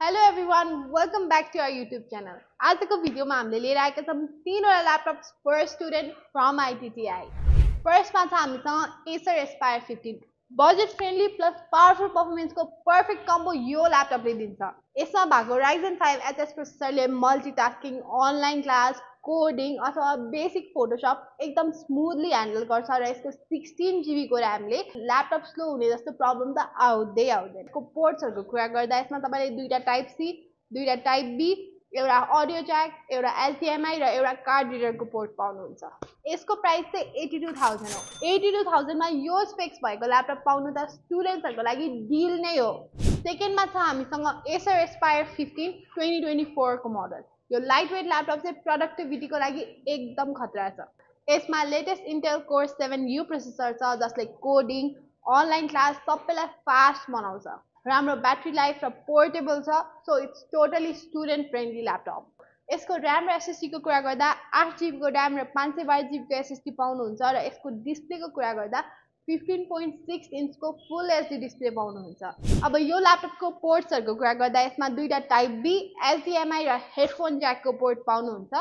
Hello everyone, welcome back to our YouTube channel. आजको भिडियोमा हामीले लिएर आएका छौं तीनवटा laptops for student from ITTI. फर्स्टमा छ हामीसँग Acer Aspire 15. Budget friendly plus powerful पर्फर्मेन्सको पर्फेक्ट कम्बो यो ल्यापटपले दिन्छ. यसमा भएको Ryzen 5 HS प्रोसेसरले मल्टिटास्किङ, अनलाइन क्लास, कोडिङ अथवा बेसिक फोटोशप एकदम स्मुथली ह्यान्डल गर्छ र यसको 16GB को ऱ्यामले ल्यापटप स्लो हुने जस्तो प्रब्लम त आउँदैन. यसको पोर्ट्सहरुको कुरा गर्दा यसमा तपाईले दुईटा टाइप सी, दुईटा टाइप बी, एउटा अडियो ज्याक, एउटा LTMI र एउटा कार्ड रिडरको पोर्ट पाउनुहुन्छ. यसको प्राइस चाहिँ 82,000 हो. 82,000 मा यो स्पेक्स भएको ल्यापटप पाउनु त स्टुडेन्ट्सहरुको लागि डिल नै हो. सेकेन्डमा छ हामीसँग Acer Aspire 15 2024 को मोडल. यो लाइट वेट ल्यापटप चाहिँ प्रोडक्टिभिटीको लागि एकदम खतरा छ. यसमा latest Intel Core 7U processor छ जसले कोडिङ, अनलाइन क्लास सबैलाई फास्ट बनाउँछ. राम्रो ब्याट्री लाइफ र पोर्टेबल छ, so it's totally student friendly laptop. यसको र्याम र एसएसडी को कुरा गर्दा 8GB को र्याम र 512GB को एसएसडी पाउनुहुन्छ र यसको डिस्प्लेको कुरा गर्दा 15.6 इन्चको फुल एचडी डिस्प्ले पाउनुहुन्छ. अब यो ल्यापटपको पोर्ट्सहरुको कुरा गर्दा यसमा दुईटा टाइप बी, LTMI र हेडफोन ज्याकको पोर्ट पाउनुहुन्छ.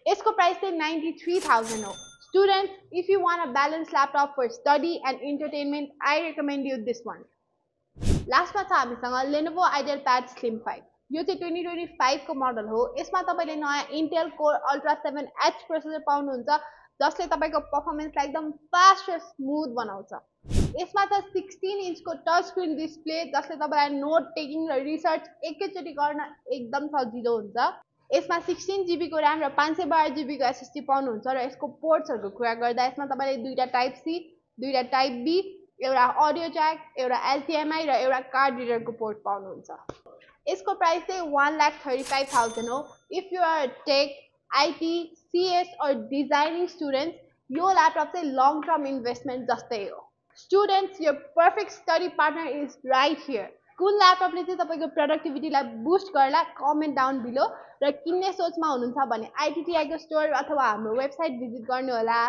यसको प्राइस चाहिँ 93,000 हो. Students, if you want a balanced laptop for study and entertainment, I recommend you this one. लास्टमा छ हामीसँग Lenovo IdealPad Slim 5. यो चाहिँ 2025 को मोडल हो. यसमा तपाईले नयाँ Intel Core Ultra 7H processor पाउनुहुन्छ जसले तपाईको पर्फर्मेन्सलाई एकदम फास्ट र स्मुथ बनाउँछ. यसमा छ 16 इन्चको टच स्क्रिन डिस्प्ले जसले तपाईलाई नोट टेकिङ र रिसर्च एकैचोटी गर्न एकदम सजिलो हुन्छ. यसमा 16GB को र्याम र 512GB को एसएसडी पाउनुहुन्छ र यसको पोर्ट्सहरुको कुरा गर्दा यसमा तपाईले दुईटा टाइप सी, दुईटा टाइप बी, एउटा अडियो ज्याक, एउटा LTMI र एउटा कार्ड रिडरको पोर्ट पाउनुहुन्छ. यसको प्राइस चाहिँ 1,35,000 हो. If you are tech, IT, CS or designing students, यो ल्यापटप चाहिँ लङ टर्म इन्भेस्टमेन्ट जस्तै हो. Students, your perfect study partner is right here. कुन ल्यापटपले चाहिँ तपाईको प्रोडक्टिभिटीलाई बुस्ट गर्ला कमेन्ट डाउन बिलो र किन्ने सोचमा हुनुहुन्छ भने ITTI को स्टोर अथवा हाम्रो वेबसाइट भिजिट गर्नु होला.